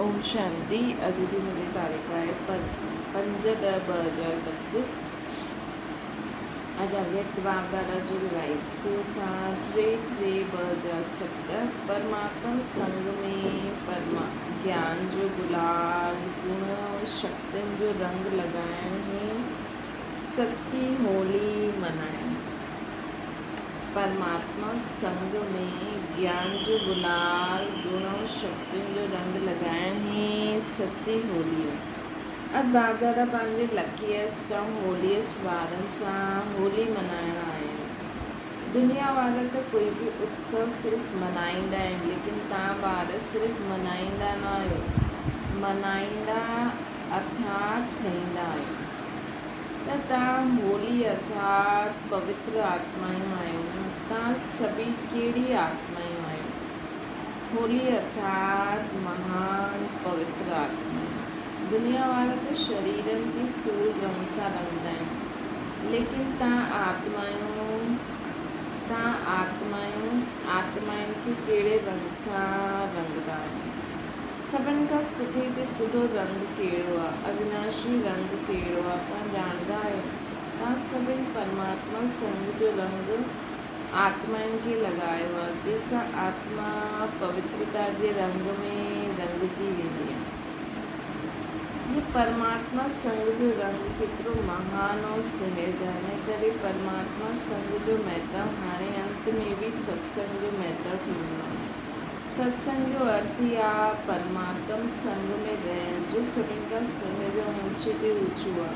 اوم شانتي اڄ جي منهنجي تاريخ آهي پنج ڏھ 2025 اڄ اويڪت باپ دادا جو ريوائز سان 3 3 2007 پرماتم سنگ ۾ پرما گيان جو گلال گڻ شڪتين جو رنگ لڳائڻ هي سچي هولي منائڻ. پرماتما سنگ ۾ گيان جو گلال، گڻ ۽ شڪتين جو رنگ لڳائڻ ئي سچي هولي آهي. اڄ باپ دادا پنهنجي لڪيئسٽ ۽ هوليئسٽ ٻارن سان هولي منائڻ آيا آهن. دنيا وارا ته ڪوئي به اتسو صرف منائيندا آهن ليڪن توهان ٻار صرف منائيندا نه آهيو، منائيندا ارٿات ٺهيندا آهيو. ته توهان هولي ارٿات پوتر آتمايون آهيو نه؟ توهان سڀئي ڪهڙي آتمايون آهيو؟ هولي ارٿات مهان پوتر آتمايون. دنيا وارا ته شريرن کي سور رنگ سان رڱندا آهن، ليڪن توهان آتمايون، توهان آتمايون آتمائن کي ڪهڙي رنگ سان رڱندا آهيو؟ سڀن کان سٺي تي سٺو رنگ ڪهڙو آ؟ اويناشي رنگ ڪهڙو آ؟ توهان ڄاڻندا آهيو؟ توهان سڀن پرماتما سنگ جو رنگ آتمائن کي لڳايو آ، جنهن سان آتما پوترتا جي رنگ ۾ رنگجي ويندي آ. هي پرماتما سنگ جو رنگ ڪيترو مهان ۽ سهج آ، ان ڪري پرماتما سنگ جو مهتو هاڻي انت ۾ به ستسنگ جو مهتو ٿيندو آ. ستسنگ جو ارٿ ئي آ پرماتم سنگ ۾ رهڻ، جو سڀن کان سهج ۽ اوچي تي اوچو آ.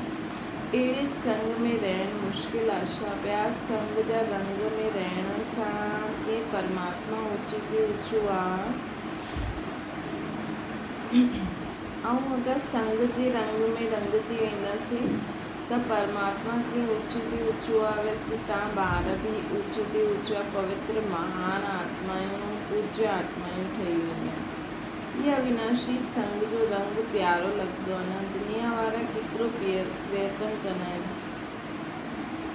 اهڙي سنگ ۾ رهڻ مشڪل آ ڇا؟ ٻيا سنگ جا رنگ ۾ رهڻ سان جيئن پرماتما اوچي تي اوچو آ ۽ اگر سنگ جي رنگ ۾ رنگجي وينداسين ته پرماتما جيئن اوچي تي اوچو آ، ويسي تان ٻار به اوچي تي اوچا پوتر مهان آتمايون، پوجيه آتمايون ٺهي ويندا. هي اويناشي سنگ جو رنگ پيارو لڳندو آ نه؟ دنيا وارا ڪيترو پريتن ڪندا آهن.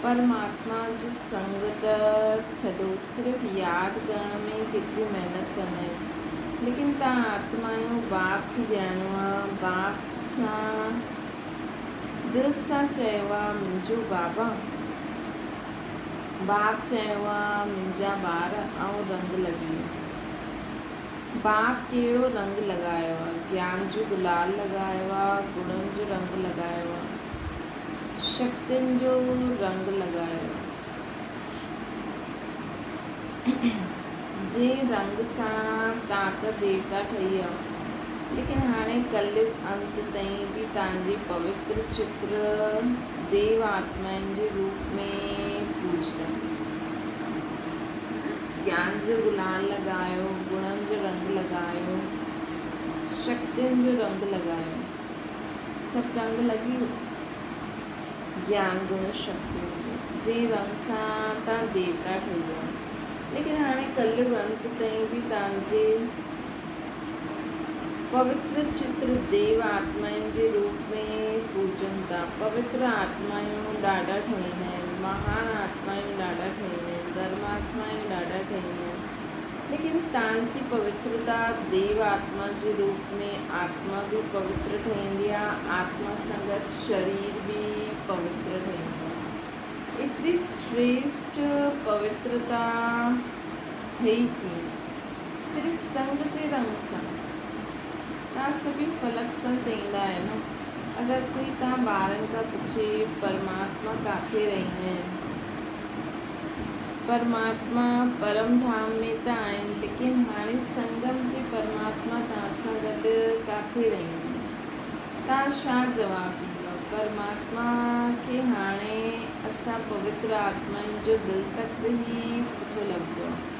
پرماتما جو سنگ ته ڇڏو، صرف ياد ڪرڻ ۾ ئي ڪيتري محنت ڪندا آهن. ليڪن تان آتمايون باپ کي ڄاڻيو آ، باپ سان. دل سان چيو آ منهنجو بابا. باپ چيو آ منهنجا ٻار آئون رنگ لڳي ويو. باپ ڪهڙو رنگ لڳايو آ؟ گيان جو گلال لڳايو آ، گڻن جو رنگ لڳايو آ، شڪتين جو رنگ لڳايو آ. جنهن رنگ سان تان ته ديوتا ٺهي ويا، ليڪن هاڻي ڪليگ انت تائين به تان جي پوتر چتر ديو آتمائن جي روپ ۾ پوڄندا. گيان جو گلال لڳايو، گڻن جو رنگ لڳايو، شڪتين جو رنگ لڳايو. سڀ رنگ لڳي ويو. گيان گڻ شڪتين جو، جنهن رنگ سان تان ديوتا ٺهي ويا. ليڪن هاڻي ڪليگ انت تائين به تان جي پوتر چتر ديو آتمائن جي روپ ۾ پوڄن ٿا. پوتر آتمائون ڏاڍا ٺهيندا آهن، مهان آتمائون ڏاڍا ٺهيندا آهن، ڌرماتمائون ڏاڍا ٺهيندا آهن، ليڪن تان جي پوترتا ديو آتما جي روپ ۾ آتما به پوتر ٺهيندي آهي، آتما سان گڏ شرير به پوتر ٺهيندو آهي. ايتري شريشٺ پوترتا ٺهي ڪيئن؟ صرف سنگ جي رنگ سان. توهان سڀئي فلڪ سان چئيندا آهيو نه؟ اگر ڪوئي توهان ٻارن کان پڇي پرماتما ڪاٿي رهندا آهن؟ پرماتما پرم ڌام ۾ ته آهن ليڪن هاڻي سنگم تي پرماتما توهان سان گڏ ڪاٿي رهندا؟ توهان ڇا جواب ڏيندؤ؟ پرماتما کي هاڻي اسان پوتر آتمائن جو دل تخت ئي سٺو لڳندو آهي.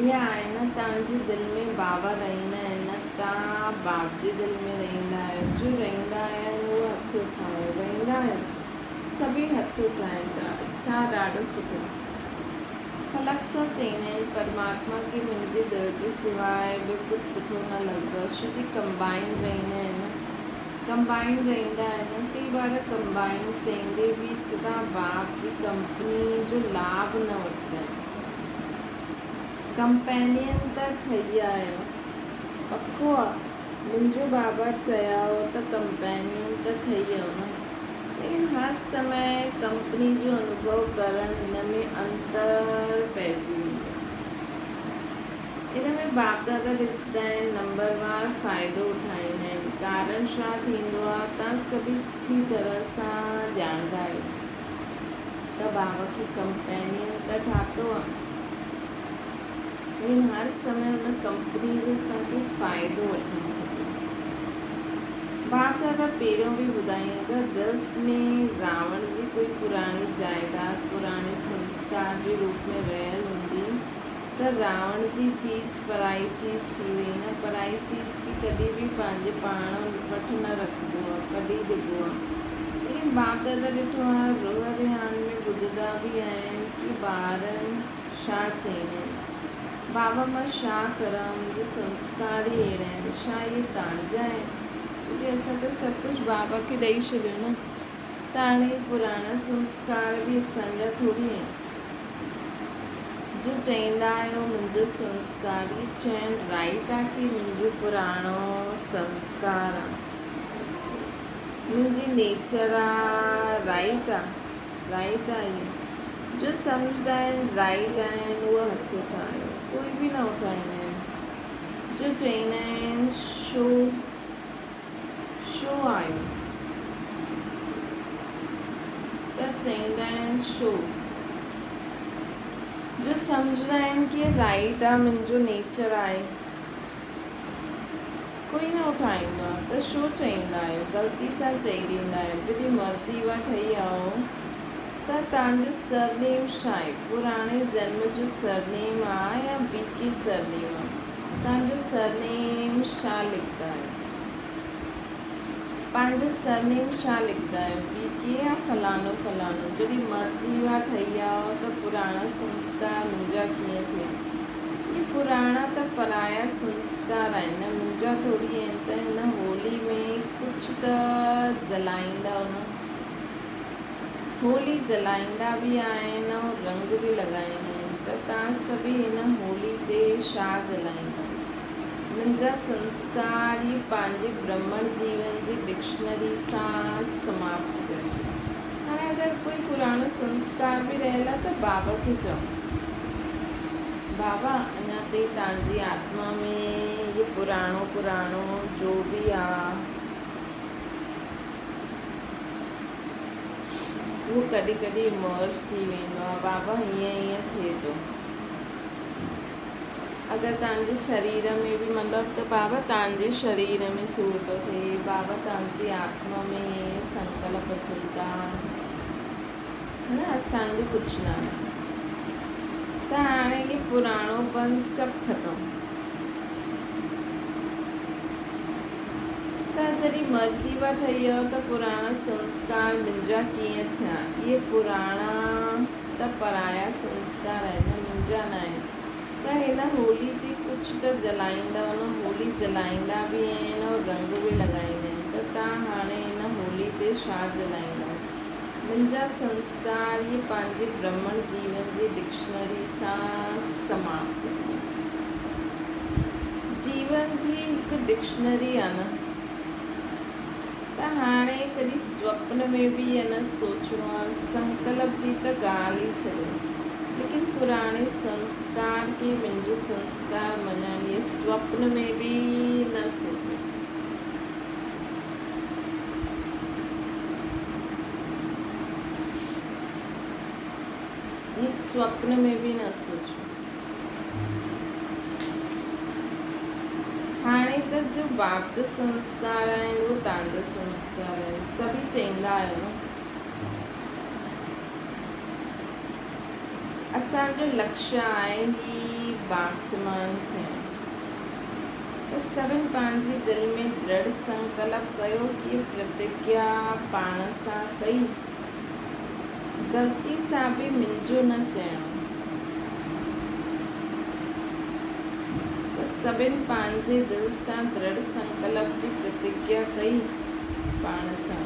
اها آهي نه توهان جي دل ۾ بابا رهندا آهن نه توهان باپ جي دل ۾ رهندا آهيو. جو رهندا آهن اهو هٿ اٺايو. رهندا آهيو؟ سڀئي هٿ اٺائين ٿا. اڇا ڏاڍو سٺو. فلڪ سان چئيندا آهن پرماتما کي منهنجي دل جي سواء ٻيو ڪجهه سٺو نه لڳندو آهي ڇو جي ڪمبائنڊ رهندا آهن نه ڪمبائنڊ رهندا آهن نه ڪئي بار ڪمبائنڊ چئيندي به سدا باپ جي ڪمپني جو لاڀ نه وٺندا آهن ڪمپينين ته ٺهي ويا آهيو پڪو آ. منهنجو بابا چيائو ته ڪمپينين ته ٺهي ويو نه، ليڪن هر سمي ڪمپني جو انوڀو ڪرڻ هن ۾ انتر پئجي ويندو. ان ۾ باپ دادا ڏسندا آهن نمبر وار فائدو اٺائيندا آهن. ڪارڻ ڇا ٿيندو آهي تان سڀئي سٺي طرح سان ڄاڻندا آهيو ته بابا کي ڪمپينين ته ٺاتو آهي ليڪن هر سمي ان ڪمپني جو اسان کي فائدو وٺڻ کپي. باپ دادا پهريون به ٻڌائين اگر دلس ۾ راوڻ جي ڪوئي پراڻي جائداد پراڻي سنسڪار جي روپ ۾ رهيل هوندي ته راوڻ جي چيز پرائي چيز ٿي وئي نه، پرائي چيز کي ڪڏهن به پنهنجي پاڻ وٽ نه رکبو آ، ڪڍي ڏبو آ. ليڪن باپ دادا ڏٺو آ، روح ريحان ۾ ٻڌندا به آهن ڪي ٻارن ڇا چئيندا آهن. بابا مان ڇا ڪران، منهنجا سنسڪار ئي اهڙا آهن، ڇا اهي تنهنجا آهن؟ ڇو ڪي اسان ته سڀ ڪجهه بابا کي ڏئي ڇڏيو نه، ته هاڻي اهي پراڻا سنسڪار به اسان جا ٿوري آهن. جو چئيندا آهيو منهنجو سنسڪار هي چئڻ رائيٽ آ ڪي منهنجو پراڻو سنسڪار آ منهنجي نيچر آ رائيٽ آ رائيٽ آ هي جو سمجهدا آهن رائيٽ آهن اهو هٿ اٺايو ڪوئي به نه اٺائيندا آهن جو چئيندا آهن شو شو آيو ته چئيندا آهن شو جو سمجهندا آهن ڪي رائيٽ آ منهنجو نيچر آهي ڪوئي نه اٺائيندو آ ته شو چئيندا آهيو غلطي سان چئي ڏيندا آهيو جڏهن مرضي اها ٺهي آئو ته توهان جو سرنيم ڇا آهي پراڻي جنم جو سرنيم آ يا بي ڪي سرنيم آ توهان جو سرنيم ڇا لکندا آهيو پنهنجو سرنيم ڇا لکندا آهيو بي ڪي يا فلاڻو فلاڻو جڏهن مرضي اها ٺهي آئو ته پراڻا سنسڪار منهنجا ڪيئن ٿيا اهي پراڻا ته پرايا سنسڪار آهن نه منهنجا ٿوري آهن ته هن هولي ۾ ڪجهه ته جلائيندؤ نه هولي جلائيندا به آهن ۽ رنگ به لڳائيندا آهن ته توهان سڀئي هن هولي تي ڇا جلائيندؤ منهنجا سنسڪار ئي پنهنجي برهمڻ جيون جي ڊڪشنري سان سماپت ڪيو. هاڻي اگر ڪوئي پراڻو سنسڪار به رهيل آهي ته بابا کي چئو، بابا اڃا تائين توهان جي آتما ۾ اهو پراڻو پراڻو جو به آ، اهو ڪڏهن ڪڏهن مرج ٿي ويندو آ، بابا هيئن هيئن ٿئي ٿو. اگر توهان جي شرير ۾ به مطلب ته بابا توهان جي شرير ۾ سور ٿو ٿئي، بابا توهان جي آتما ۾ اهي سنڪلپ اچن ٿا، نه اسان جو ڪجهه نه آهي ته هاڻي اهي پراڻو پن سڀ ختم. ته جڏهن مرضي اها ٺهي ويو ته پراڻا سنسڪار منهنجا ڪيئن ٿيا، اهي پراڻا ته پرايا سنسڪار آهن منهنجا نه آهن. ته هن هولي تي ڪجهه ته جلائيندؤ نه، هولي جلائيندا به آهن ۽ رنگ به لڳائيندا آهن ته توهان هاڻي هن هولي تي ڇا جلائيندؤ؟ منهنجا سنسڪار ئي پنهنجي برهمڻ جيون جي ڊڪشنري سان سماپت ٿيا. جيون به هڪ ڊڪشنري آ نه. ته هاڻي ڪڏهن سوپن ۾ به نه سوچڻو آ، سنڪلپ جي ته ڳالهه ئي ڇڏيو. ليڪن پراڻي سنسڪار کي منهنجو سنسڪار مڃڻ اهي سوپن ۾ به نه سوچيو. اهي سوپن ۾ به نه سوچيو. هاڻي ته جو باپ جا سنسڪار آهن اهو توهان جا سنسڪار آهن. سڀئي چئيندا آهيو نه. اسان جو لڪشيه آهي هي باسمان ٿيڻ. ته سڀن پنهنجي دل ۾ درڙ سنڪلپ ڪيو ڪي پرتگيا پاڻ سان ڪئي. غلطي سان به منهنجو نه چئڻو. ته سڀن پنهنجي دل سان درڙ سنڪلپ جي پرتگيا ڪئي. پاڻ سان.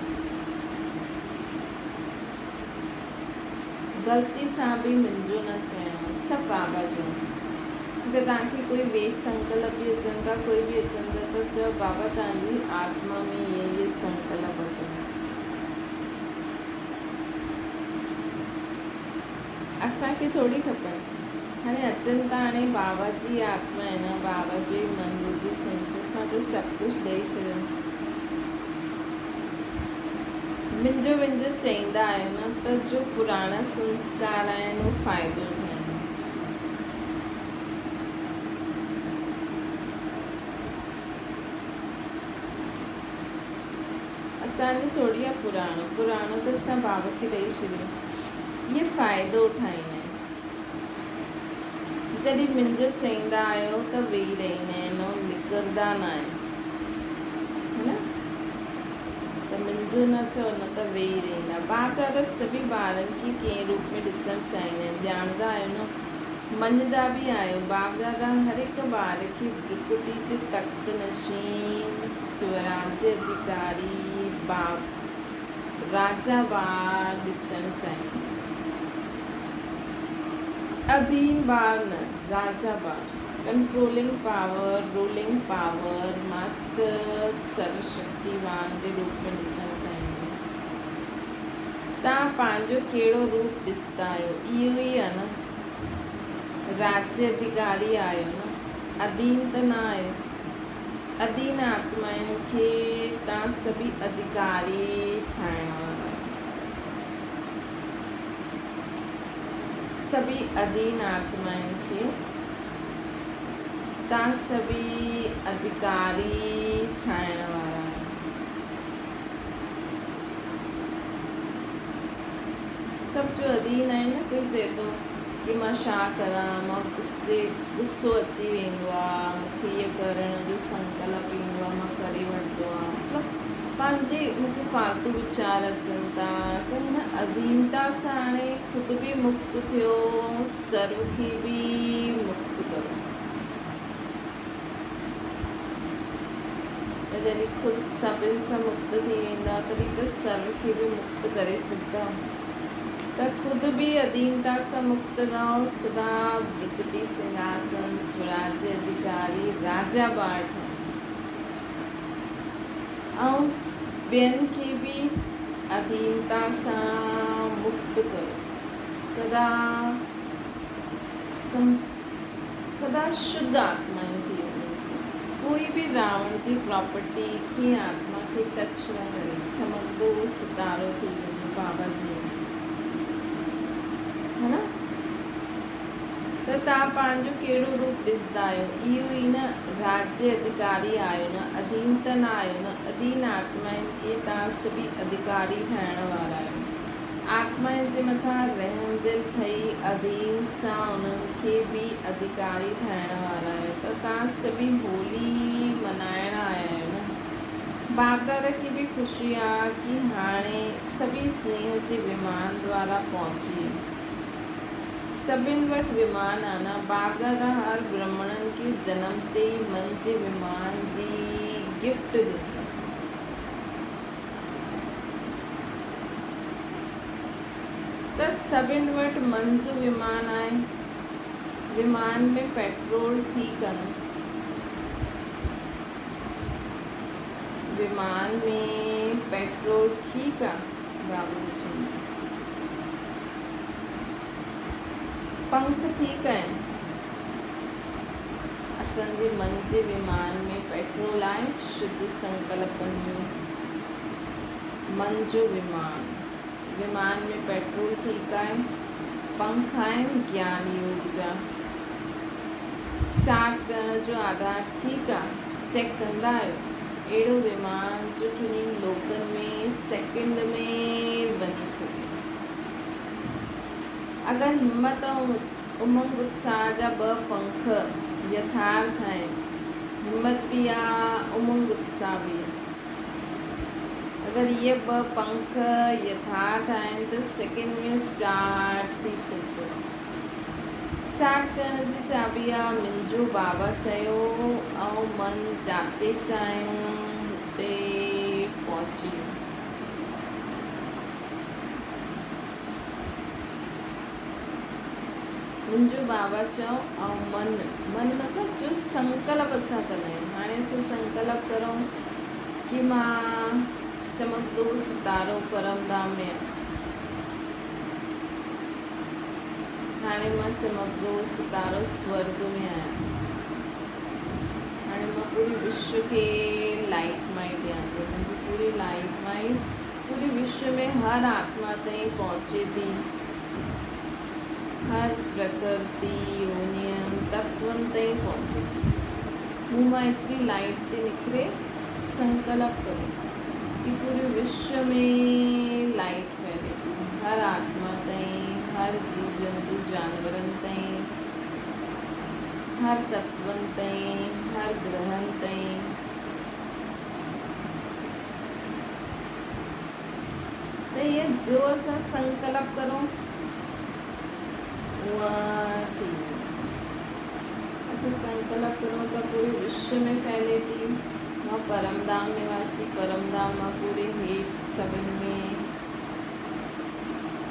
غلطي سان به منهنجو نه چئڻو. سڀ بابا جو. اگر توهان کي ڪوئي ويس سنڪلپ به اچن ٿا، ڪوئي به اچن ٿا ته چئو بابا توهان جي آتما ۾ اهي اهي سنڪلپ اٿو. اسان کي ٿوري کپن. هاڻي اچن ٿا هاڻي بابا جي آتما آهي نه بابا جو ئي من ٻڌي سنس اسان ته سڀ ڪجهه ڏئي ڇڏيو. منهنجو منهنجو چئيندا آهيو نه ته جو پراڻا سنسڪار آهن اهو فائدو اٺائيندا. اسان جو ٿوري آ پراڻو پراڻو ته اسان بابا کي ڏئي ڇڏيو اهي فائدو اٺائيندا آهن جڏهن منهنجو چئيندا آهيو ته ويهي رهيندا آهن ۽ نڪرندا نه آهن ها نه ته منهنجو نه چئو نه ته ويهي رهيندا باپ دادا سڀئي ٻارن کي ڪنهن روپ ۾ ڏسڻ چاهيندا آهن ڄاڻندا آهيو نه مڃندا به آهيو. باپ دادا هر هڪ ٻار کي ڀرڪٽي جي تخت نشين، سوراجي اڌيڪاري، باپ راجا ٻار ڏسڻ چاهيندا آهن. اڌين ٻار نه، راجا ٻار، controlling power, ruling power, master, سرو شڪتيوان جي روپ ۾ ڏسڻ چاهيندا آهن. توهان پنهنجو ڪهڙو روپ ڏسندا آهيو؟ اهو ئي آهي نه. راجيه اڌيڪاري آهيو نه، اڌين ته نه آهيو. اڌين آتمائن کي توهان سڀئي اڌيڪاري ٺاهڻ وارا آهيو. سڀئي اڌين آتمائن کي توهان سڀئي اڌيڪاري ٺاهڻ وارا آهيو. سڀ جو اڌين آهي نه ڪوئي چئي ٿو ڪي مان ڇا ڪران مان غصي غصو اچي ويندو آ مون کي هيء ڪرڻ جو سنڪلپ ايندو آ مان ڪري وٺندو آ مطلب پنهنجي مون کي فالتو ويچار اچن ٿا ته هن اڌينتا سان هاڻي خود به مڪت ٿيو ۽ سرو کي به مڪت ڪرو. ته جڏهن خود سڀن سان مڪت ٿي ويندا، تڏهن ته سرو کي به مڪت ڪري سگهندا. ته خود به اڌينتا سان مڪت رهو، سدا ڀرڪٽي سنگهاسن، سوراجي اڌيڪاري، راجا ٻار ٺهو ۽ ٻين کي به اڌينتا سان مڪت ڪرو. سدا سدا شڌ آتمائون ٿي وڃن سي ڪوئي به راوڻ جي پراپرٽي ڪنهن آتما کي ٽچ نه ڪري چمڪندو اهو ستارو ٿي وڃي بابا جيئن ها نه ته توهان پنهنجو ڪهڙو روپ ڏسندا آهيو اهو ئي نه راجيه اڌڪاري آهيو نه اڌين ته نه آهيو نه اڌين آتمائن کي توهان سڀئي اڌڪاري ٺاهڻ وارا آهيو. آتمائن جي مٿان رحمدل ٺهي اڌين سان انهن کي به اڌڪاري ٺاهڻ وارا آهيو ته توهان سڀئي هولي منائڻ آيا آهيو نه؟ باپدادا کي به خوشي آ ڪي هاڻي سڀئي سنيهه جي ومان دوارا پهچي ويا. سڀن وٽ ومان آ نه؟ باپدادا هر برهمڻن کي جنم تي ئي من جي ومان جي گفٽ ڏيندا. ته سڀن وٽ منزو ومان آهي. ومان ۾ پيٽرول ٺيڪ آ نه. ومان ۾ پيٽرول ٺيڪ آ؟ بابو پڇندو. پنک ٺيڪ آهن. اسان جي من جي ومان ۾ پيٽرول آهي شڌ سنڪلپن جو. من جو ومان، ومان ۾ پيٽرول ٺيڪ آهي، پنک آهن گيان يوگ جا. اسٽارٽ ڪرڻ جو آڌار ٺيڪ آ، چيڪ ڪندا آهيو؟ اهڙو ومان جو ٽنهي لوڪن ۾ سيڪنڊ ۾ وڃي سگهي. اگر همت ۽ امنگ اتساهه جا ٻه پنک يٿارٿ آهن، همت به آ، امنگ اتساهه به آ. اگر اهي ٻه پنک يٿارٿ آهن ته سيڪنڊ ۾ اسٽارٽ ٿي سگهندو آهي. اسٽارٽ ڪرڻ جي چاٻي آ منهنجو بابا چيو ۽ من جاتي چاهيون هتي پهچي ويو. منهنجو بابا چئو ۽ من، من مطلب جو سنڪلپ اسان ڪندا آهيون. هاڻي اسان سنڪلپ ڪرون ڪي مان چمڪندو ستارو پرم ڌام ۾ آهيان. هاڻي مان چمڪندو ستارو سورڳ ۾ آهيان. هاڻي مان پوري وشو کي لائيٽ مائينڊ ڏيان ٿو. منهنجي پوري لائيٽ مائينڊ پوري وشو ۾ هر آتما تائين پهچي ٿي. هر پرڪرتي، يونين، تتون تائين پهچي ٿي. مون مان ايتري لائيٽ ٿي نڪري، سنڪلپ ڪريو ڪي پوري وشو ۾ لائيٽ ڦهلي ٿي، هر آتما تائين، هر جيو جنتو جانورن تائين، هر تتون تائين، هر گرهن تائين. ته هيء جو اسان سنڪلپ ڪرون اها ٿي ويندي. اسان سنڪلپ ڪرون ته پوري وشو ۾ ڦهلي ٿي. مان پرم ڌام نواسي، پرم ڌام مان پوري هيٺ سڀن ۾،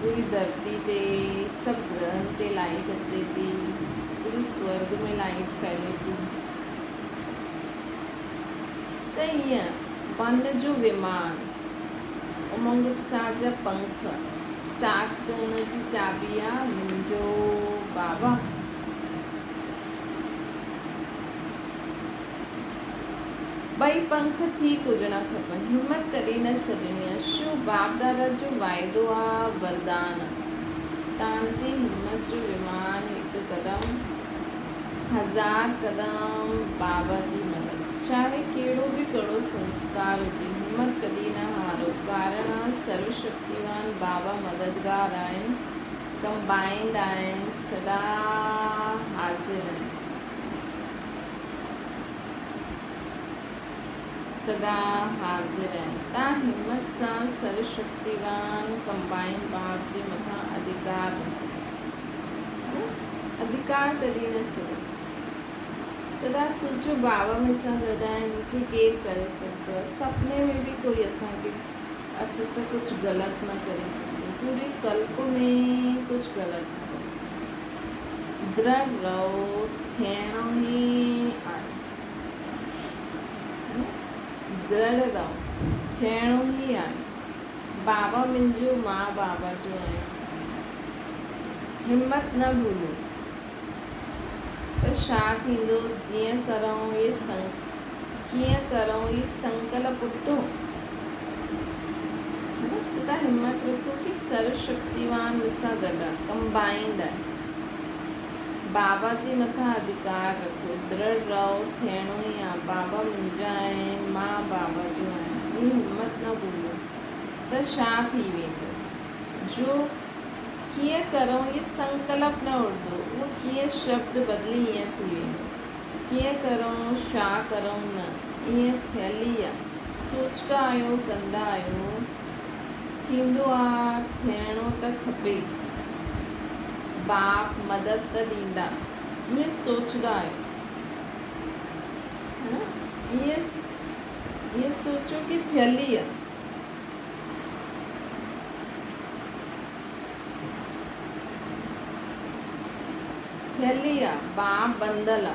پوري ڌرتي تي، سڀ گرهن تي لائيٽ اچي ٿي، پوري سورڳ ۾ لائيٽ ڦهلي ٿي. ته هيء من جو ومان، امنگ اتساهه جا پنک اسٽارٽ ڪرڻ جي چاٻي آ منهنجو بابا. ٻئي پنک ٺيڪ هجڻا کپن. همت ڪڏهن نه ڇڏڻي آ. شو باپ دادا جو واعدو آ، وردان آ. تان جي همت جو ومان هڪ قدم، هزار قدم بابا جي مدد. چاهي ڪهڙو به ڪڙو سنسڪار هجي، همت ڪڏهن نه هارو. ڪارڻ آ سرو شڪتيوان بابا مددگار آهن، ڪمبائنڊ آهن، سدا حاضر آهن. سدا حاضر آهن. تان همت سان سرو شڪتيوان ڪمبائنڊ باپ جي مٿان اڌڪار رکو. اڌڪار ڪڏهن نه ڇڏيو. سدا سوچيو بابا مون سان گڏ آهن، مون کي ڪير ڪري سگهندو آهي. سپني ۾ به ڪوئي اسان کي اسان سان ڪجهه غلط نه ڪري سگهندو. پوري ڪلپ ۾ ڪجهه غلط نه ڪري سگهندو. درڙ رهو، ٿيڻو ئي آهي. درڙ رهو، ٿيڻو ئي آهي. بابا منهنجو، مان بابا جو آهيان. همت نه ڀلو. ته ڇا ٿيندو جيئن ڪرئون اي ڪيئن ڪرئون اي سنڪلپ اٺو. سدا همت رکو ڪي سرو شڪتيوان مون سان گڏ آ، ڪمبائنڊ آهي. بابا جي مٿان اڌڪار رکو، درڙ رهو، ٿيڻو ئي آ، بابا منهنجا آهن، مان بابا جو آهيان. اي همت نه ڀلو ته ڇا ٿي ويندو جو ڪيئن ڪرئون اهي سنڪلپ نه اڙدو اهو ڪيئن شبد بدلي ائين ٿي ويندو ڪيئن ڪرئون ڇا ڪرئون نه ائين ٿيل ئي آ سوچدا آهيو ڪندا آهيو ٿيندو آ ٿيڻو ته کپي باپ مدد ته ڏيندا ائين سوچدا آهيو ها نه ائين ائين سوچو ڪي ٿيل ئي آ. ٿيل ئي آ، بانء ٻنڌل آ.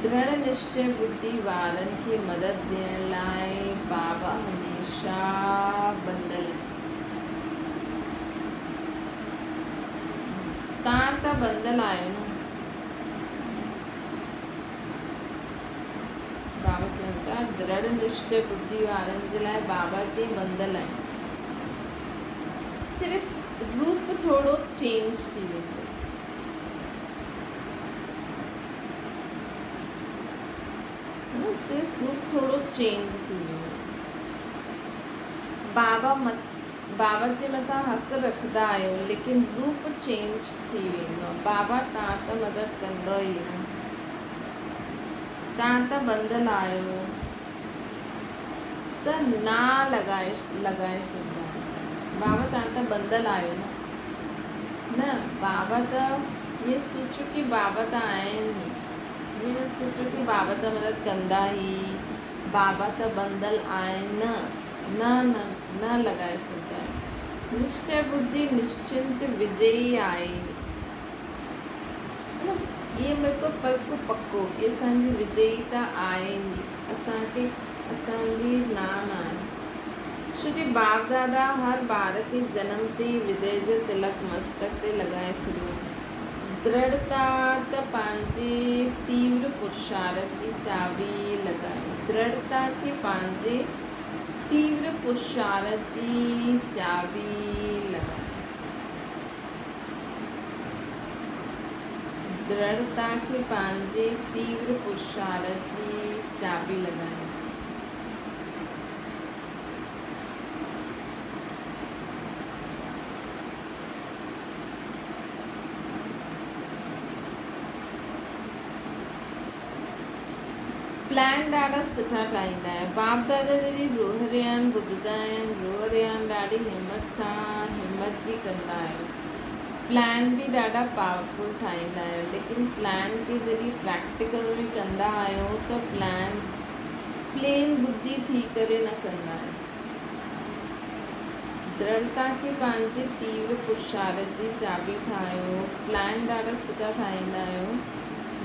درڙ نشچي ٻڌي وارن کي مدد ڏيڻ لاء بابا هميشه ٻنڌل آهن. تان ته ٻنڌل آهيو نه. بابا چون ٿا، درڙ نشچي ٻڌي وارن جي لاء بابا جيئن ٻنڌل آهن. صرف روپ ٿورو چينج ٿي ويندو. صرف روپ ٿورو چينج ٿي ويندو. بابا بابا جي مٿان حق رکندا آهيو ليڪن روپ چينج ٿي ويندو. بابا تان ته مدد ڪندو ئي نه. تان ته ٻنڌل آهيو ته نا لڳائي لڳائي ڇڏندا آهيو. بابا تان ته ٻنڌل آهيو نه. نه بابا ته ائين سوچيو ڪي بابا ته آهن ئي. ائين نه سوچيو ڪي بابا ته مدد ڪندا ئي. بابا ته ٻنڌل آهن نه. نه نه نه لڳائي ڇڏندا آهيو. نشچي ٻڌي نشچنت وجئي آهي. ائين بلڪل پڪ پڪو ڪي اسان جي وجئي ته آهي ئي اسان کي اسان جي نان آهي. ڇو جي باپ دادا هر ٻار کي جنم تي ئي وجئي جو تلڪ مستڪ تي لڳائي ڇڏيو. درڙتا ته پنهنجي تيور پرشارٿ جي چاٻي لڳائي. درڙتا کي پنهنجي تيور پرشارٿ جي چاٻي لڳائي. درڙتا کي پنهنجي تيور پرشارٿ جي چاٻي لڳائي. پلان ڏاڍا سٺا ٺاهيندا آهيو. باپ دادا جڏهن روح ريان ٻڌندا آهن، روح ريان ڏاڍي همت سان همت جي ڪندا آهيو. پلان به ڏاڍا پاورفل ٺاهيندا آهيو ليڪن پلان کي جڏهن پريڪٽيڪل ۾ ڪندا آهيو ته پلان پلين ٻڌي ٿي ڪري نه ڪندا آهيو. درڙتا کي پنهنجي تيور پرشارٿ جي چاٻي ٺاهيو. پلان ڏاڍا سٺا ٺاهيندا آهيو.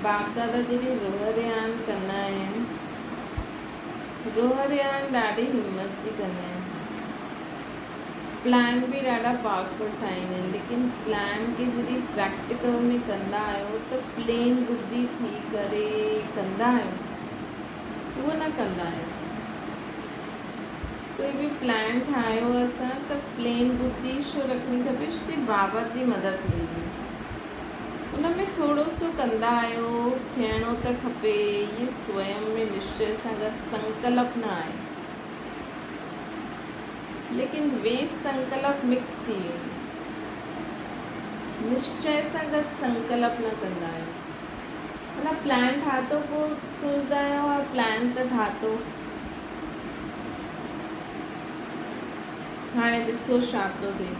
باپ دادا جڏهن روح رهاڻ ڪندا آهن، روح رهاڻ ڏاڍي همت جي ڪندا آهن. پلان به ڏاڍا پاورفل ٺاهيندا آهن، ليڪن پلان کي جڏهن پريڪٽيڪل ۾ ڪندا آهيو ته پلين ٻڌي ٿي ڪري ڪندا آهيو، اهو نه ڪندا آهيو. ڪوئي به پلان ٺاهيو اسان ته پلين ٻڌي ڇو رکڻي کپي، ڇو ته بابا جي مدد ملندي. ان ۾ ٿورو سو ڪندا آهيو، ٿيڻو ته کپي، هي سويم ۾ نشچي سان گڏ سنڪلپ نه آهي، ليڪن ويش سنڪلپ مڪس ٿي ويندو. نشچي سان گڏ سنڪلپ نه ڪندا آهيو. معنيٰ پلان ٺاهتو پوء سوچدا آهيو ها پلان ته ٺاهتو، هاڻي ڏسو ڇا ٿو ٿئي.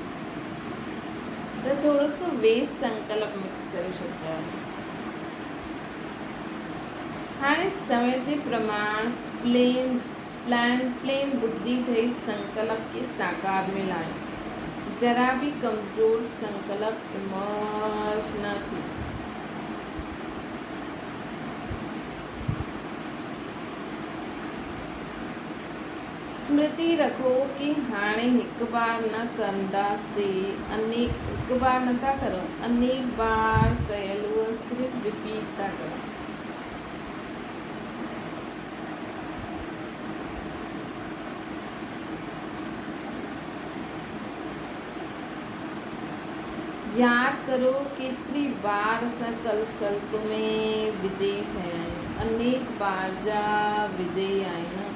ته ٿورو سو ويس سنڪلپ مڪس ڪري ڇڏندا آهيو. هاڻي سمي جي پرماڻ پلين پلان پلين ٻڌي ٺهي سنڪلپ کي ساڪار ۾ لايو. ذرا به ڪمزور سنڪلپ ايمرج نه ٿئي. سمرتي رکو ڪي هاڻي هڪ بار نه ڪنداسين، هڪ بار نه ٿا ڪرون، انيڪ بار ڪيل اهو صرف رپيٽ ٿا ڪرون. ياد ڪرو ڪيتري بار اسان ڪلپ ڪلپ ۾ وجئي ٿيا آهيون، انيڪ بار جا وجئي آهيون.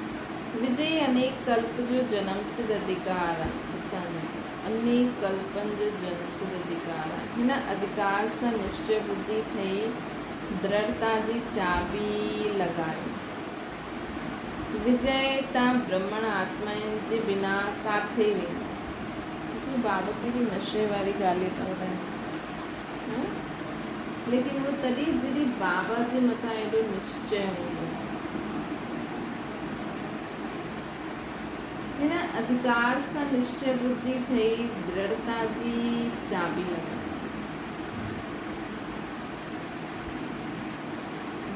وجئي انيڪ ڪلپ جو جنم سڌ اڌڪار آ اسان جو انيڪ ڪلپن جو جنم سڌ اڌڪار آ. هن اڌڪار سان نشچي ٻڌي ٺهي درڙتا جي چاٻي لڳايو. وجئي تان برهمڻ آتمائن جي بنا ڪاٿي ويندو. ڏسو بابا ڪهڙي نشي واري ڳالهيون ٿا ٻڌائين. ليڪن اهو تڏهن جڏهن بابا جي مٿان ايڏو نشچي هوندو. هن اڌڪار سان نشچي ٻڌي ٺهي درڙتا جي چاٻي لڳائي.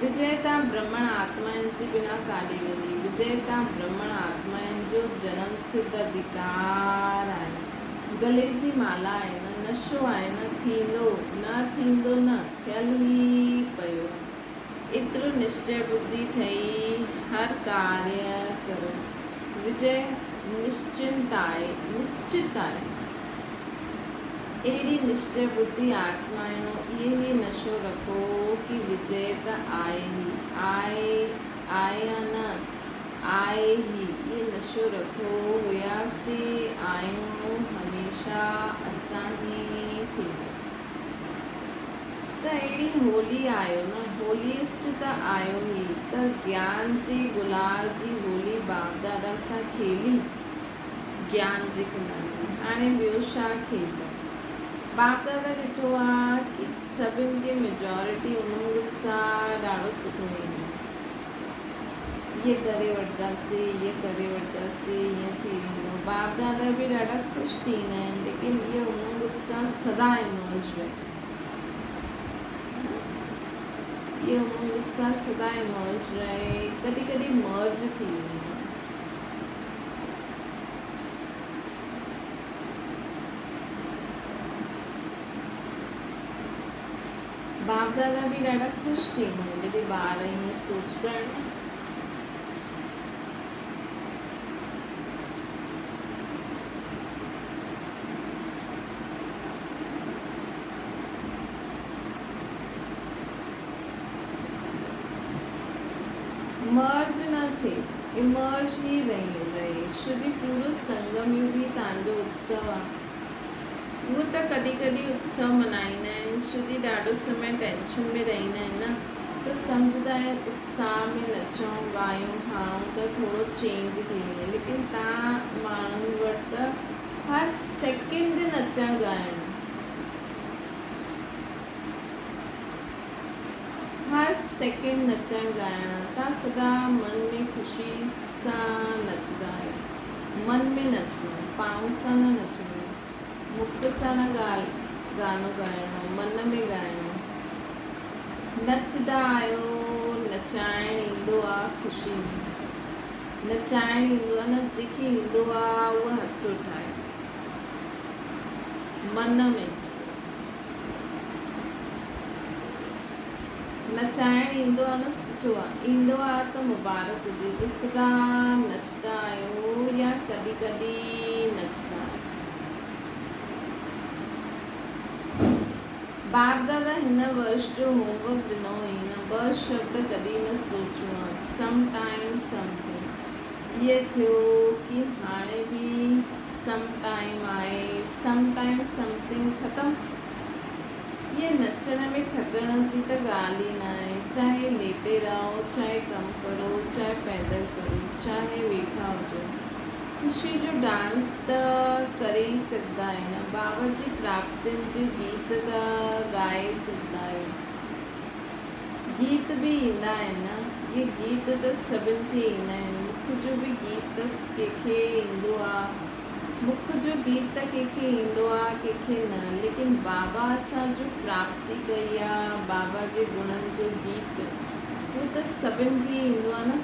وجئه تان برهمڻ آتمائن جي بنا ڪاڏي ويندي. وجئه تان برهمڻ آتمائن جو جنم سڌ اڌڪار آهي. گلي جي مالا آهي نه نشو آهي نه ٿيندو نه ٿيندو نه ٿيل ئي پيو آهي. ايترو نشچي ٻڌي ٺهي هر ڪاريه ڪرو. وجئه نشچنت آهي، نشچت آهي. اهڙي نشچي ٻڌي آتمايو اهي ئي نشو رکو ڪي وجئه ته آهي ئي، آهي، آهي يا نه، آهي ئي، اهي نشو رکو هياسي، آهيون، هميشه اسان ئي ٿينداسين. ته اهڙي هولي آيو نه، هوليسٽ ته آيو ئي، ته گيان جي گلال جي هولي باپ دادا سان کيلي. گيان جي گلال جي هاڻي ٻيو ڇا کيلندو. باپ دادا ڏٺو آ ڪي سڀن کي ميجارٽي امنگ اتساهه ڏاڍو سٺو ايندو آ. ائين ڪري وٺنداسي ائين ڪري وٺنداسي ائين ٿي ويندو. باپ دادا به ڏاڍا خوش ٿيندا آهن ليڪن اهو امنگ اتساهه سدا ايمرج رهي. اهو امنگ اتساهه سدا امرج رهي، ڪڏهن ڪڏهن مرج ٿي ويندو آهي. باپ دادا به ڏاڍا خوش ٿيندا آهن جڏهن ٻار ائين سوچ ڪرڻ نه. مرج نه ٿئي، امرج ئي رهي رهي، ڇو جي پورو سنگم يگ ئي توهان جو اتسو آ. هو ته ڪڏهن ڪڏهن اتسو منائيندا آهن، ڇو جي ڏاڍو سمي ٽينشن ۾ رهندا آهن نه ته سمجهندا آهن اتساهه ۾ نچون، ڳايون، کائون ته ٿورو چينج ٿي وڃي، ليڪن توهان ماڻهن وٽ ته هر سيڪنڊ نچڻ ڳائڻ. هر سيڪنڊ نچڻ ڳائڻ تان سدا من ۾ خوشي سان نچندا آهيو. من ۾ نچڻو، پانء سان نه نچڻو، مک سان نه گانو ڳائڻو، من ۾ ڳائڻو. نچندا آهيو، نچائڻ ايندو آ خوشي ۾. نچائڻ ايندو آ نه جنهن کي ايندو آ اهو هٿ اٺائي. من ۾. نچائڻ ايندو آ نه سٺو آ. ايندو آ ته مبارڪ هجي ته سدا نچندا آهيو يا ڪڏهن ڪڏهن نچندا آهيو. باپ دادا هن ورش جو هوم ورڪ ڏنو هئي نه ٻه شبد ڪڏهن نه سوچيو آ سم ٽائيم سم ٿنگ اهي ٿيو ڪي هاڻي به سم ٽائيم آهي سم ٽائيم سم ٿنگ ختم. اهي نچڻ ۾ ٿڪڻ جي ته ڳالهه ئي ناهي، چاهي ليٽي رهو، چاهي ڪم ڪرو، چاهي پيدل ڦرو، چاهي ويٺا هجو، خوشي جو ڊانس ته ڪري ئي سگهندا آهيو نه، بابا جي پراپتين جو گيت ته ڳائي ئي سگهندا آهيو. گيت به ايندا آهن نه، اهي گيت ته سڀن کي ايندا آهن، مک جو به گيت ته ڪنهن کي ايندو آ. مک جو گيت ته ڪنهن کي ايندو آ ڪنهن کي نه ليڪن بابا اسان جو پراپتي ڪئي آ بابا جي گڻن جو گيت اهو ته سڀن کي ايندو آ نه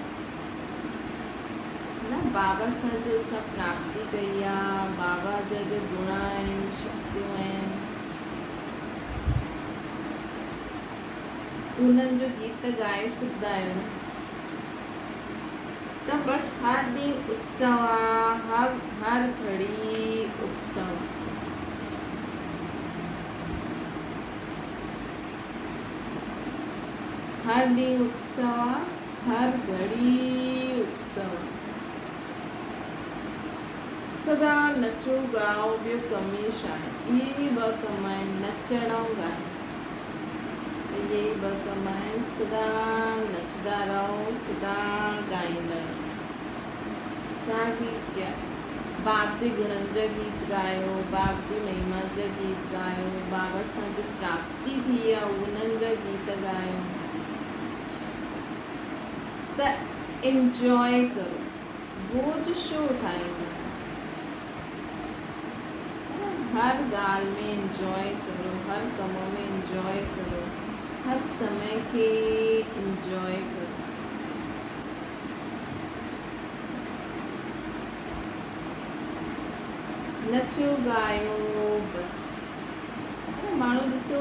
نه بابا سان جو اسان پراپتي ڪئي آ بابا جا جو گڻ آهن شڪتيون آهن انهن جو گيت ته ڳائي سگهندا آهيو نه. ته بس هر ڏينهن اتسو آ، هر هر گهڙي اتسو آ. هر ڏينهن اتسو آ، هر گهڙي اتسو آ. سدا نچو ڳائو ٻيو ڪم ئي ڇا آهي. اهي ئي ٻه ڪم آهن نچڻ ۽ ڳائڻ. اهي ئي ٻه ڪم آهن، سدا نچندا رهو، سدا ڳائيندا رهو. ڇا گيت ڳايو؟ باپ جي گڻن جا گيت ڳايو، باپ جي مهما جا گيت ڳايو، بابا سان جو پراپتي ٿي آ انهن جا گيت ڳايو ته انجواء ڪرو، بوجهه ڇو اٺائيندا آهيو؟ هر ڳالهه ۾ انجواء ڪرو، هر ڪم ۾ انجواء ڪرو، هر سمي کي انجواء ڪرو. نچو ڳايو بس. ماڻهو ڏسو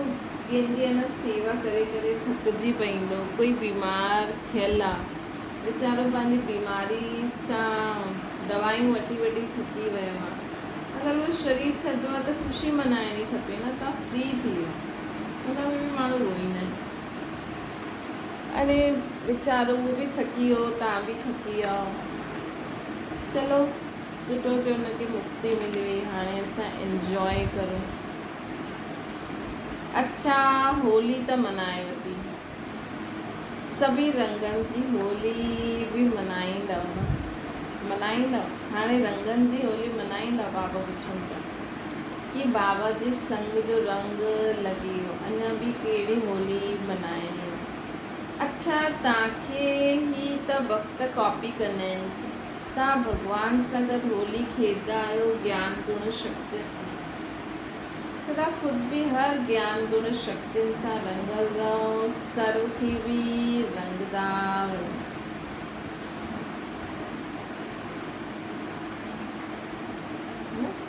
ڪنهن جي نه سيوا ڪري ڪري ٿڪجي پئيندو، ڪوئي بيمار ٿيل آ ويچارو پنهنجي بيماري سان دوايون وٺي وٺي ٿڪي ويو آ. اگر اهو شرير ڇڏندو آ ته خوشي منائڻي کپي نه تان فري ٿي ويو ان ۾ به ماڻهو روئيندا آهن اري ويچارو اهو به ٿڪي ويو تان به ٿڪي ويا چلو سٺو ٿيو ان کي مڪتي ملي وئي هاڻي اسان انجواء ڪرون اڇا هولي ته منائي وتي سڀئي رنگن جي هولي به منائيندؤ نه؟ منائيندؤ؟ هاڻي رنگن جي هولي منائيندؤ؟ بابا پڇن ٿا. ڪي بابا جي سنگ جو رنگ لڳي ويو، اڃا به ڪهڙي هولي منائڻي آ؟ اڇا توهان کي هي ته وقت ڪاپي ڪندا آهن. توهان ڀڳوان سان گڏ هولي کيڏندا آهيو، گيان گڻ شڪتين سدا خود به هر گيان گڻ شڪتين سان رڱيل رهو، سرو کي به رڱندا وڃو.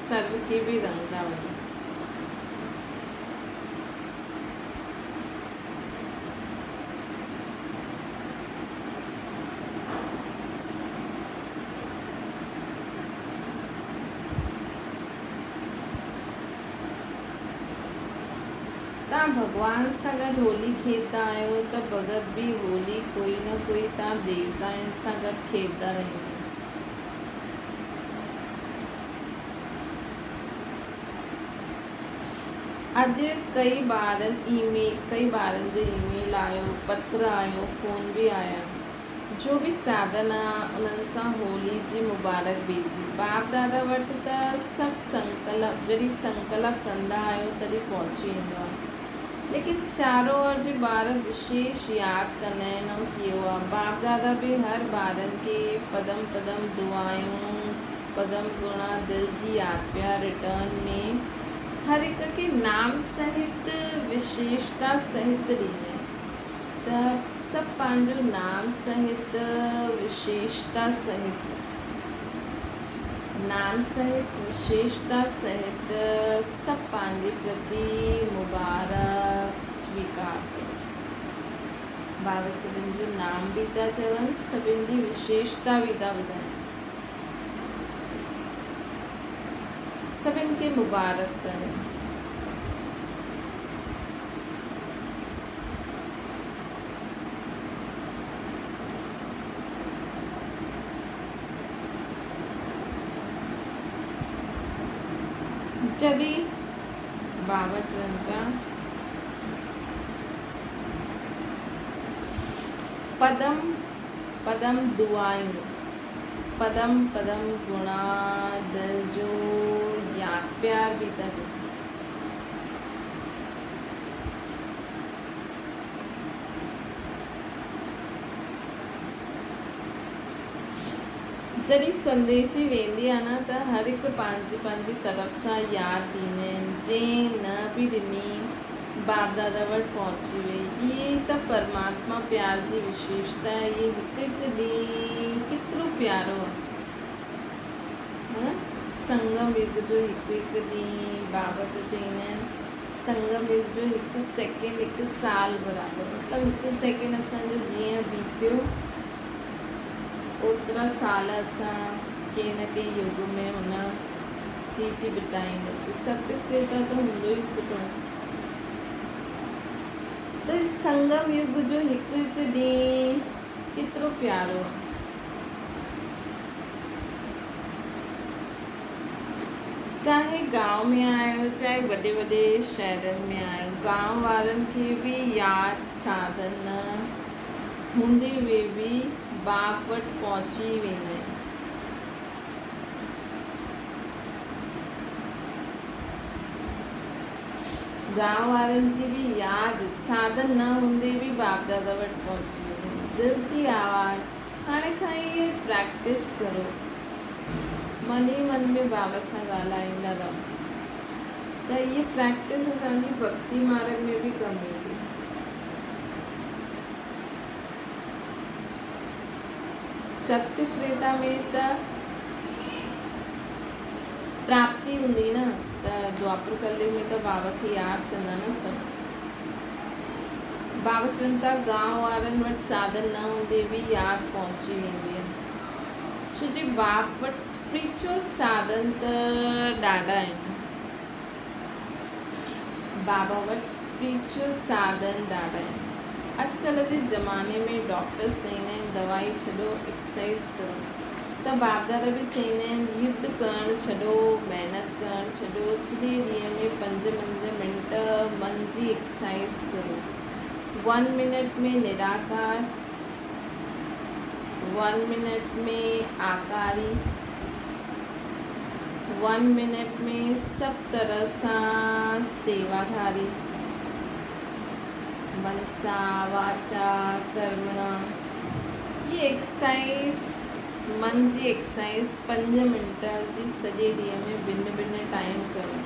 سرو کي به رڱندا وڃو. توهان ڀڳوان سان گڏ هولي کيڏندا آهيو ته ڀڳت به هولي ڪوئي نه ڪوئي توهان ديوتائن سان گڏ کيڏندا رهندا آهيو. اڄ ڪئي ٻارن ڪئي ٻارن جو اي ميل آيو، پتر آيو، فون به آيا. جو به ساڌن آ انهن سان هولي جي مبارڪ ڀيجي. باپ دادا وٽ ته سڀ سنڪلپ جڏهن سنڪلپ ڪندا آهيو تڏهن پهچي ويندو آ. ليڪن چارو اور جي ٻار وشيش ياد ڪندا آهن ۽ ڪيو آ. باپ دادا به هر ٻارن کي پدم پدم دعايون پدم گڻا دل جي ياد پيا ريٽرن ۾ هر هڪ کي نام سهت وشيشتا سهت ڏيندا آهن. ته سڀ پنهنجو نام سهت وشيشتا سهت نام سهت وشيشتا سهت سڀ پنهنجي پرتي مبارڪ سويڪار ڪيو. بابا سڀن جو نام به ٿا چون، سڀن جي وشيشتا به ٿا ٻڌائين. سڀن کي مبارڪ ٿا ڏين. جڏهن بابا چون ٿا پدم پدم دعائون پدم پدم گڻا دل جو ياد پيار به ٿا ڏين. جڏهن سنديشي ويندي آ نه ته هر هڪ پنهنجي پنهنجي طرف سان ياد ڏيندا آهن جنهن نه به ڏني باپ دادا وٽ پهچي وئي اهي ئي ته پرماتما پيار جي وشيشتا آهي اهي هڪ هڪ ڏينهن ڪيترو پيارو آ ها نه سنگم يگ جو هڪ هڪ ڏينهن بابا ته چئيندا آهن سنگم يگ جو هڪ سيڪنڊ هڪ سال برابر مطلب هڪ سيڪنڊ اسان جو جيئن بيتيو اوترا سال اسان ڪنهن نه ڪنهن يگ ۾ هن ريتي بتائينداسين ست ڪرتا ته هوندو ئي سٺو ته سنگم يگ جو هڪ هڪ ڏينهن ڪيترو پيارو آهي. چاهي گانء ۾ آهيو چاهي وڏي وڏي شهرن ۾ آهيو گانء وارن کي به ياد ساڌن نه هوندي اهي به باپ وٽ پهچي ويندا آهن. گانء وارن جي به ياد ساڌن نه هوندي به باپ دادا وٽ پهچي ويندا آهن. دل جي آواز هاڻي کان ئي اهي پريڪٽس ڪرو. من ئي من ۾ بابا سان ڳالهائيندا رهو ته اهي پريڪٽس اسان جي ڀڳتي مارڳ ۾ به ڪم ايندي. ست تريتا ۾ ته پراپتي هوندي نه ته دوآپر ڪليگ ۾ ته بابا کي ياد ڪندا نه سڀ. بابا چون ٿا گانء وارن وٽ ساڌن نه هوندي به ياد پهچي ويندي آهي. ڇو جي باپ وٽ اسپرچوئل ساڌن ته ڏاڍا آهن. بابا وٽ اسپرچوئل ساڌن ڏاڍا آهن. اڄڪلهه جي زماني ۾ ڊاڪٽرس چئيندا آهن دوائي ڇڏو ايڪسرسائيز ڪرو ته باپدادا به چئيندا آهن يڌ ڪرڻ ڇڏو محنت ڪرڻ ڇڏو سڄي ڏينهن ۾ پنج پنج منٽ من جي ايڪسرسائيز ڪرو ون منٽ ۾ نراڪار ون منٽ ۾ آڪاري ون منٽ ۾ سڀ طرح سان سيواڌاري منسا واچا ڪرمڻا هي ايڪسرسائيز من جي ايڪسرسائيز پنج منٽ جي سڄي ڏينهن ۾ ڀن ڀن ٽائيم ڪرو.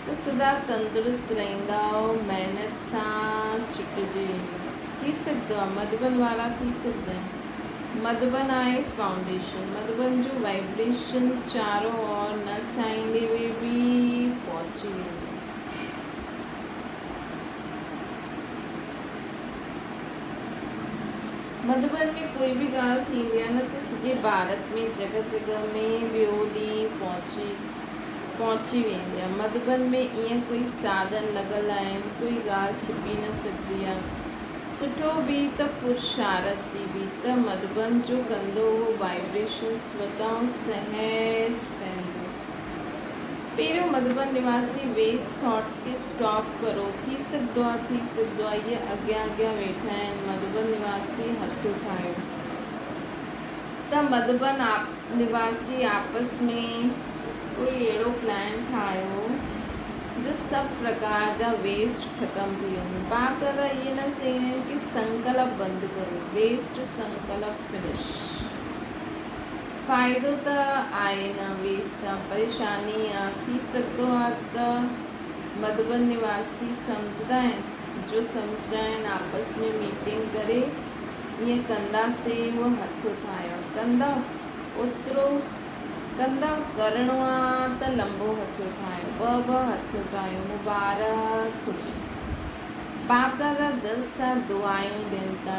ته سدا تندرست رهندؤ، محنت سان ڇٽجي ويندؤ. ٿي سگهندو آهي مڌوبن وارا ٿي سگهندا آهن. مڌوبن آهي فائونڊيشن. مڌوبن جو وائبريشن چارو اور نه چاهيندي به پهچي ويندو. مڌوبن ۾ ڪوئي به ڳالهه ٿيندي آهي نه ته سڄي ڀارت ۾ جڳهه جڳهه ۾ ٻيو ڏينهن پهچي پهچي ويندي آهي. مڌوبن ۾ ائين ڪوئي ساڌن لڳل آهن، ڪوئي ڳالهه ڇپي نه سگهبي آهي. سٺو به ته پرشارت جي به ته مڌوبن جو ڪندو اهو وائبريشن سوتئون سهج ڦهلبو. پهريون مڌوبن نواسي ويسٽ ٿاٽس کي اسٽاپ ڪرو. ٿي سگهندو آ ٿي سگهندو آ اهي اڳيان اڳيان ويٺا آهن مڌوبن نواسي هٿ اٺايو ته مڌوبن نواسي آپس ۾ ڪوئي اهڙو پلان ٺاهيو جو سڀ پرڪار جا ويسٽ ختم ٿي وڃن. باپ دادا اهي نه چئيندا آهن ڪي سنڪلپ بند ڪرو ويسٽ سنڪلپ فنش. فائدو ته آهي نه ويسٽ سان پريشاني آ. ٿي سگهندو آ ته مڌوبن نواسي سمجهندا آهن جو سمجهندا آهن آپس ۾ ميٽنگ ڪري ائين ڪنداسين اهو هٿ اٺايو ڪندؤ اوترو ڪندؤ ڪرڻو آ ته لنبو هٿ اٺايو ٻه ٻه هٿ اٺايو مبارڪ هجي باپ دادا دل سان دعايون ڏين ٿا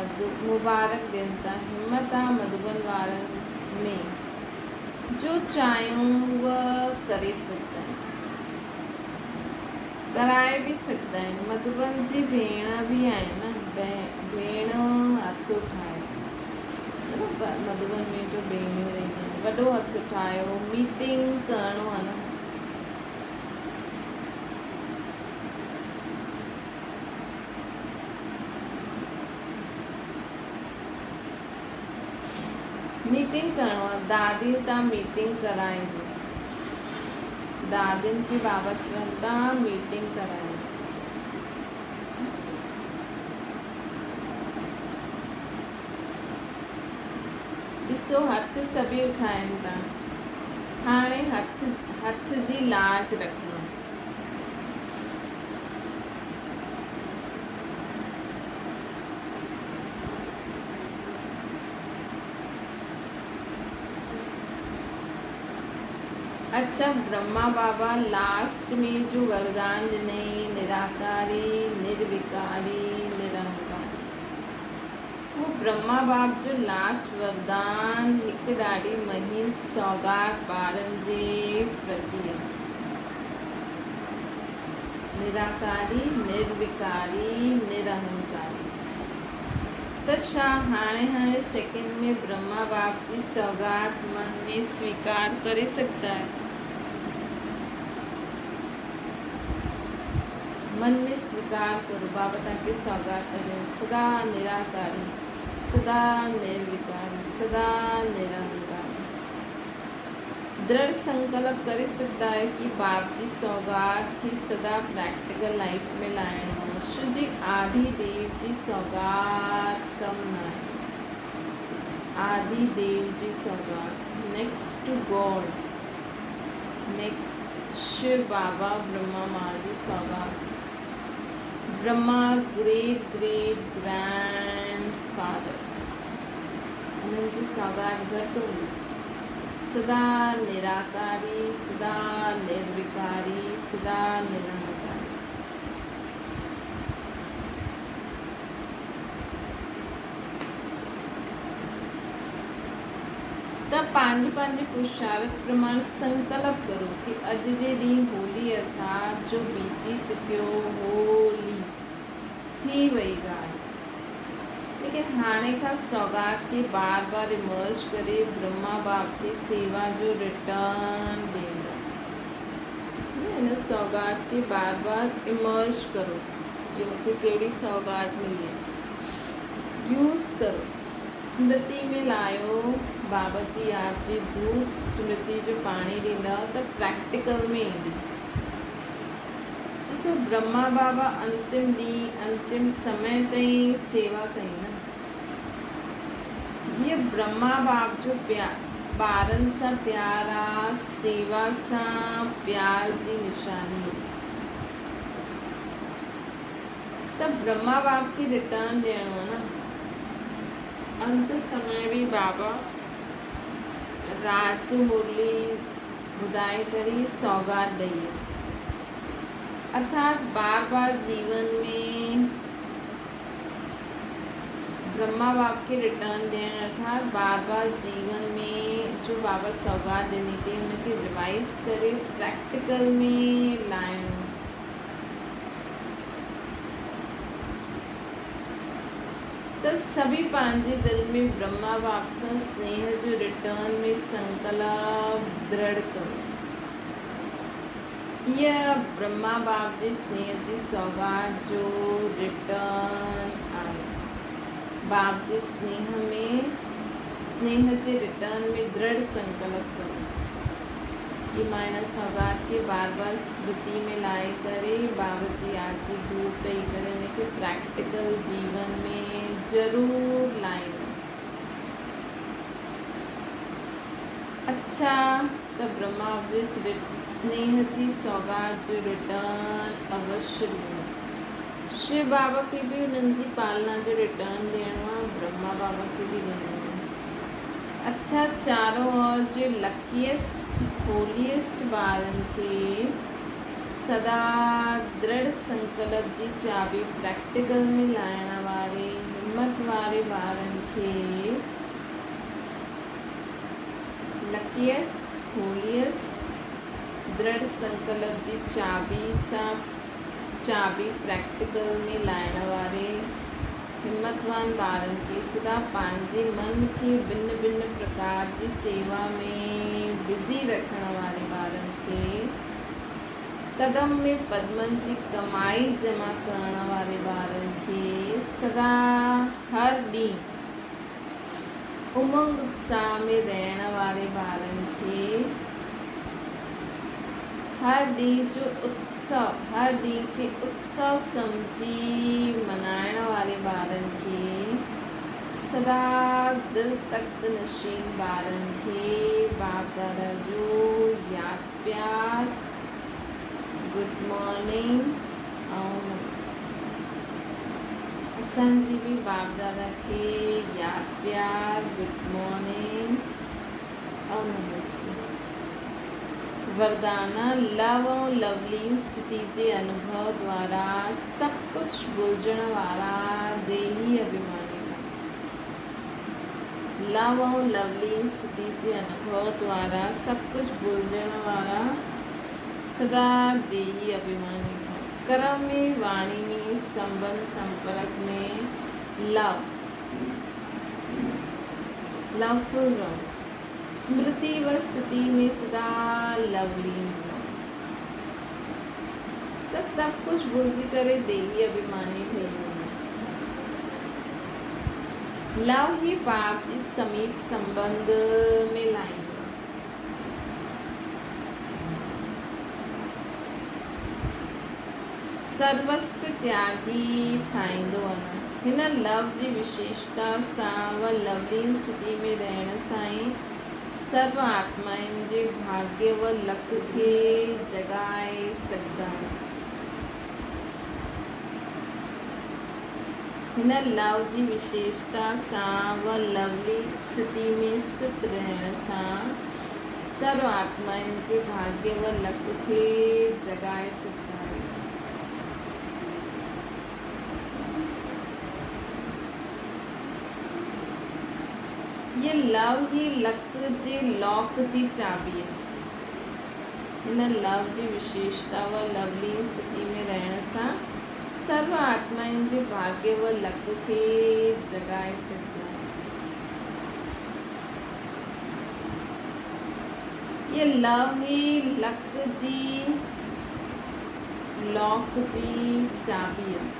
مبارڪ ڏين ٿا همت آ مڌوبن وارن ۾ جو چاهيون اهو ڪري سگهندا آهن ڪرائي به سگهندا آهن مڌوبن جي ڀيڻ به آهي نه ڀيڻ هٿ اٺايو مڌوبن ۾ جو ڀيڻيون رهنديون آهن وڏو هٿ اٺايو ميٽنگ ڪرڻو آهي نه. ميٽنگ ڪرڻو آ دادين تان ميٽنگ ڪرائجو دادين کي بابا چون ٿا ميٽنگ ڪرائجو. ڏسو هٿ سڀئي اٺائن ٿا هاڻي هٿ هٿ جي لاج رکڻو. اڇا برهما بابا لاسٽ ۾ جو وردان ڏنئي نراڪاري نروڪاري نرهنڪاري اهو برهما باب جو لاسٽ وردان هڪ ڏاڍي مهين سوغات ٻارن جي پرتي آهي. نراڪاري، نروڪاري، نرهنڪاري. ته ڇا هاڻي هاڻي سيڪنڊ ۾ برهما باب جي سوغات من ۾ سويڪار ڪري سگهندا آهيو؟ من ۾ سويڪار ڪرو، بابا توهان کي سوغات ٿا ڏين، سدا نراڪاري، سدا نروڪاري، سدا نرهنڪاري. درڙ سنڪلپ ڪري سگهندا آهيو ڪي باپ جي سوغات کي سدا پريڪٽيڪل لائيف ۾ لائڻو آهي، شو جي آڌي ديو جي سوغات ڪم ناهي، آڌي ديو جي سوغات، نيڪسٽ ٽو گاڊ. شو بابا برهما مان جي سوغات Brahma great great grand father انهن جي سوغات گهٽ هوندي سدا نراڪاري سدا نروڪاري سدا نرهنڪاري. ته پنهنجي پنهنجي پرشارٿ پرماڻ سنڪلپ ڪرو ڪي اڄ جي ڏينهن هولي ارٿات جو بيتي چڪيو هولي ٿي وئي ڳالهه ليڪن هاڻي کان سوغات کي بار بار امرج ڪري برهما باپ کي سيوا جو ريٽرن ڏيندا هن سوغات کي بار بار امرج ڪرو جي مونکي ڪهڙي سوغات ملي آهي يوز ڪرو سمرتي ۾ لايو بابا جي ياد جي ڌوپ سمرتي جو پاڻي ڏيندؤ ته پريڪٽيڪل ۾ ايندي. ڏسو برهما بابا انتم ڏينهن انتم سمي تائين سيوا ڪئي نه. هيء برهما باب جو ٻارن سان پيار آ سيوا سان پيار جي نشاني. ته برهما باپ کي ريٽرن ڏيڻو آهي نه. انت سمي به بابا رات جو مرلي ٻڌائي ڪري سوغات ڏئي. ارٿات بار بار جيون ۾ برهما باپ کي ريٽرن ڏيڻ ارٿات بار بار جيون ۾ جو بابا سوغات ڏني اٿئي ان کي ريوائز ڪري پريڪٽيڪل ۾ لائڻو. ته سڀئي پنهنجي دل ۾ برهما باپ سان سنيهه جو ريٽرن ۾ سنڪلپ درڙ ڪريو. اها برهما باپ جي سنيهه جي سوغات جو ريٽرن آهي. باپ جي سنيهه ۾ سنيهه جي ريٽرن ۾ درڙ سنڪلپ ڪريو. ڪي مان ان سوغات کي بار بار سمرتي ۾ لائي ڪري بابا جي ياد جي ڌوپ ڏئي ڪري ان کي پريڪٽيڪل جيون ۾ ضرور لائيندم. اڇا ته برهما جي سنيهه جي سوغات جو ريٽرن اوشيه ڏيندس. شو بابا کي به انهن جي پالنا جو ريٽرن ڏيڻو آهي، برهما بابا کي به ڏيڻو آهي. اڇا چارون اور جي لڪيئسٽ هوليئسٽ ٻارن کي سدا درڙ سنڪلپ جي چاٻي پريڪٽيڪل ۾ لائڻ واري همت واري ٻارن کي لڪيئسٽ هوليئسٽ درڙ سنڪلپ جي چاٻي سان چاٻي پريڪٽيڪل ۾ لائڻ واري همتوان ٻارن کي سدا پنهنجي من کي ڀن ڀن پرڪار جي سيوا ۾ بزي رکڻ واري ٻارن کي قدم ۾ پدمن جي ڪمائي جمع ڪرڻ واري ٻارن کي سدا هر ڏينهن امنگ اتساهه ۾ رهڻ واري ٻارن کي هر ڏينهن جو اتسو هر ڏينهن کي اتسو سمجهي منائڻ واري ٻارن کي سدا دل تخت نشين ٻارن کي باپ دادا جو ياد پيار گڊ مارننگ ۽ نمستي. اسان جي به باپ دادا کي ياد پيار گڊ مارننگ ۽ نمستي. وردانا، لو ۽ لولين اسٿتي جي انوڀو دوارا سڀ ڪجهه ڀلجڻ وارا ديهي اڀيماني بڻ. لو ۽ لولين اسٿتي جي انوڀو دوارا سڀ ڪجهه ڀلجڻ وارا سدا ديهي اڀيماني بڻ. ڪرم ۾ واڻي ۾ سنٻنڌ سمپرڪ ۾ لو، لوفل رهو. سمرتي و ستي ۾ سدا لولين رهو. ته سڀ ڪجهه ڀلجي ڪري ديهي اڀيماني ٺهي وڃو. لو هي باپ جي سميپ سنٻنڌ ۾ لائيندو آهي. سروسو تياڳي ٺاهيندو آهي. هن لو جي وشيشتا سان و لولين سٿي ۾ رهڻ سان ئي سرو آتمائن جي ڀاڳيه و لڪ کي جڳائي سگهندا آهيون. هن لو جي وشيشتا سان و لولي سٿي ۾ سٿ رهڻ سان سرو آتمائن جي ڀاڳيه و لڪ کي جڳائي سگهندا آهيون. هيء لو هي لڪ جي لاڪ جي چاٻي آهي. هن لو جي وشيشتا و لولين سٿي ۾ رهڻ سان سرو آتمائن جي ڀاڳيه و لڪ کي جڳائي سگهبو آهي. هيء لو هي لڪ جي لاڪ جي چاٻي آهي.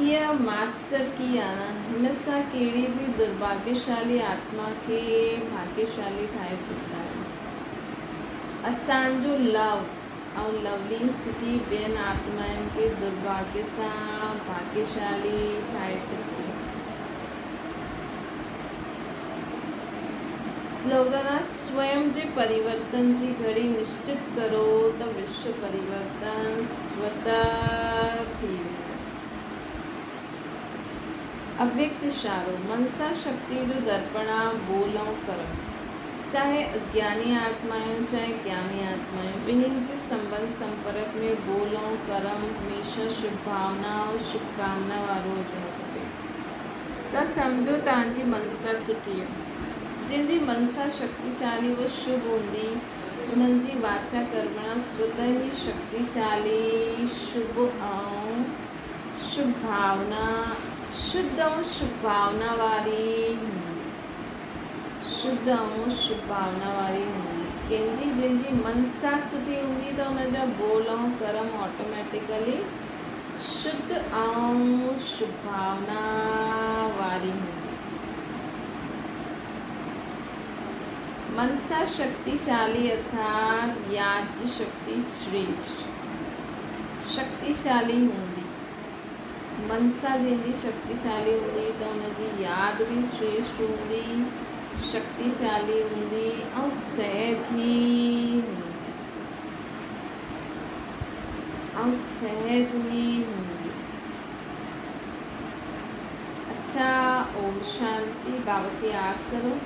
اها ماسٽر ڪي آهي. هن سان ڪهڙي به درڀاڳيشالي آتما کي ڀاڳيشالي ٺاهي سگهندا آهيون. اسان جو لو ۽ لولين سٿي ٻين آتمائن کي درڀاڳيه سان ڀاڳيشالي ٺاهي سگهي. سلوگن آ، سويم جي پريورتن جي گهڙي نشچت ڪرو ته وشو پريورتن سوتع ٿي ويندو. اويڪت اشارو، منسا شڪتي جو درپڻ آ، ٻول ۽ ڪرم. چاهي اگياني آتمايون چاهي گياني آتمايون، ٻنهين جي سنٻنڌ سمپرڪ ۾ ٻول ۽ ڪرم هميشه شڀ ڀاونا ۽ شڀ ڪامنا وارو هجڻ کپي. ته سمجهو توهان جي منسا سٺي آ. جنهن جي منسا شڪتيشالي و شڀ هوندي، انهن جي واچا ڪرمڻا سوتع ئي شڪتيشالي، شڀ ۽ شڀ ڀاونا، شڌ ۽ شڀ ڀاونا واري هوندي. شڌ ۽ شڀ ڀاونا واري هوندي. ڪنهن جي جنهن جي منسا سٺي هوندي ته ان جا ٻول ۽ ڪرم آٽوميٽيڪلي شڌ ۽ شڀ ڀاونا واري هوندي. منسا شڪتيشالي ارٿات ياد جي شڪتي شريشٺ شڪتيشالي هوندي. منسا جنهن جي شڪتيشالي هوندي ته ان جي ياد به شريشٺ هوندي، شڪتيشالي هوندي ۽ سهج ئي هوندي. ۽ سهج ئي هوندي. اڇا اوم شانتي بابا کي ياد ڪرو.